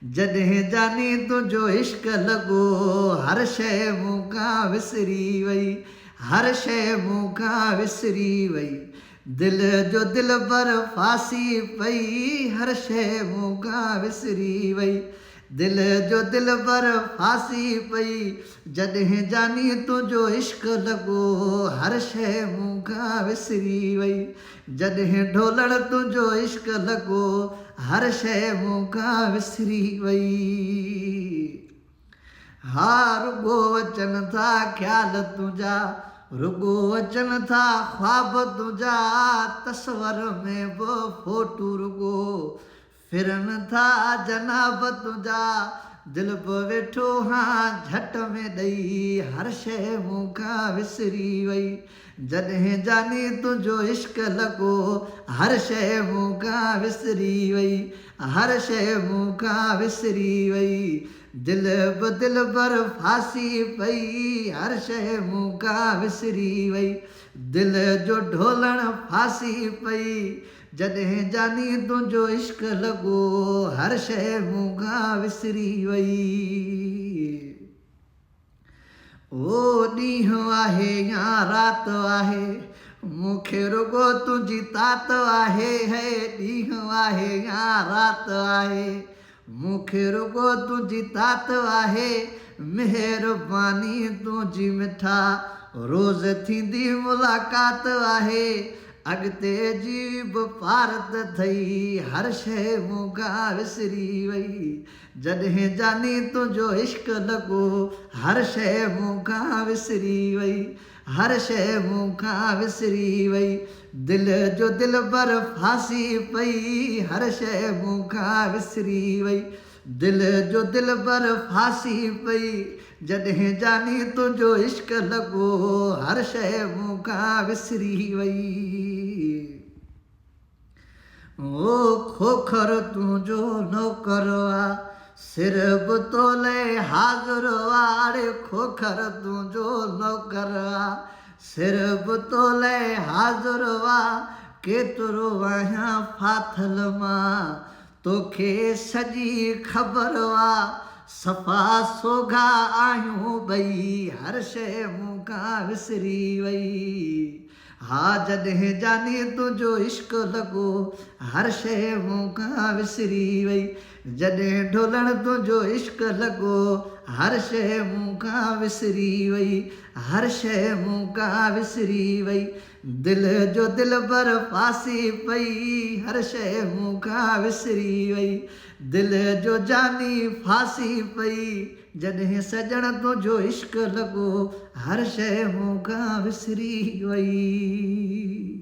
جڏهن جاني تنهنجو عشق لڳو، هر شيء مون کان وسري وئي، هر شيء مون کان وسري وئي. دل جو دلبر ڦاسي پئي، هر شيء مون کان وسري وئي. دل جو دلبر ڦاسي پئي، جڏهن جاني تنهنجو عشق لڳو، هر شيء مون کان وسري وئي. جڏهن ڍولڻ تنهنجو عشق لڳو، هر شيء مون کان وسري وئي. ها رڳو اچن ٿا خيال تنهنجا، رڳو اچن ٿا خواب تنهنجا، تصور ۾ به فوٽو رڳو ڦرن ٿا جناب تنهنجا، دل به ويٺو هان جهٽ ۾ ڏئي، هر شيء مون کان وسري وئي، جڏهن جاني تنهنجو عشق لڳو، هر شيء مون کان وسري وئي، هر شيء مون کان وسري وئي، دل به دلبر ڦاسي پئي، هر شيء مون کان وسري وئي، دل جو ڍولڻ ڦاسي پئي، جڏهن جاني تنهنجو عشق لڳو، هر شيء مون کان وسري وئي. او ڏينهن آهي يا رات آهي، مون کي رڳو تنهنجي تات آهي. هي ڏينهن آهي يا رات آهي، مون کي رڳو تنهنجي تات آهي. مهرباني تنهنجي مٺا، روز ٿيندي ملاقات آهي. اڳتي جي به پارت ٿئي، هر شيء مون کان وسري وئي. جڏهن جاني تنهنجو عشق لڳو، هر شيء مون کان وسري وئي، هر شيء مون کان وسري وئي. دل جو دلبر ڦاسي پئي، هر شيء مون کان وسري وئي. دل جو دلبر ڦاسي پئي، جڏهن جاني تنهنجو عشق لڳو، هر شيء مون کان وسري وئي. او کوکر تنهنجو نوڪر آ، سر به تو لئه حاضر آ. اڙي کوکر تنهنجو نوڪر آ، سر به تو لئه حاضر آ. ڪيترو آهيان ڦاٿل مان، توکي سڄي خبر آ. صفا سوگها آهيون ٻئي، هر شيء مون کان وسري وئي. ها جڏهن جاني تنهنجو عشق لڳو، هر شيء مون کان وسري وئي. جڏهن ڍولڻ تنهنجو عشق لڳو، هر شيء مون کان وسري وئي. هر شيء مون کان وسري وئي. دل جو دلبر ڦاسي پئي، هر شيء مون کان وسري وئي. دل جو جاني ڦاسي پئي، جڏهن سڄڻ تنهنجو عشق لڳو، هر شيء مون کان وسري وئي.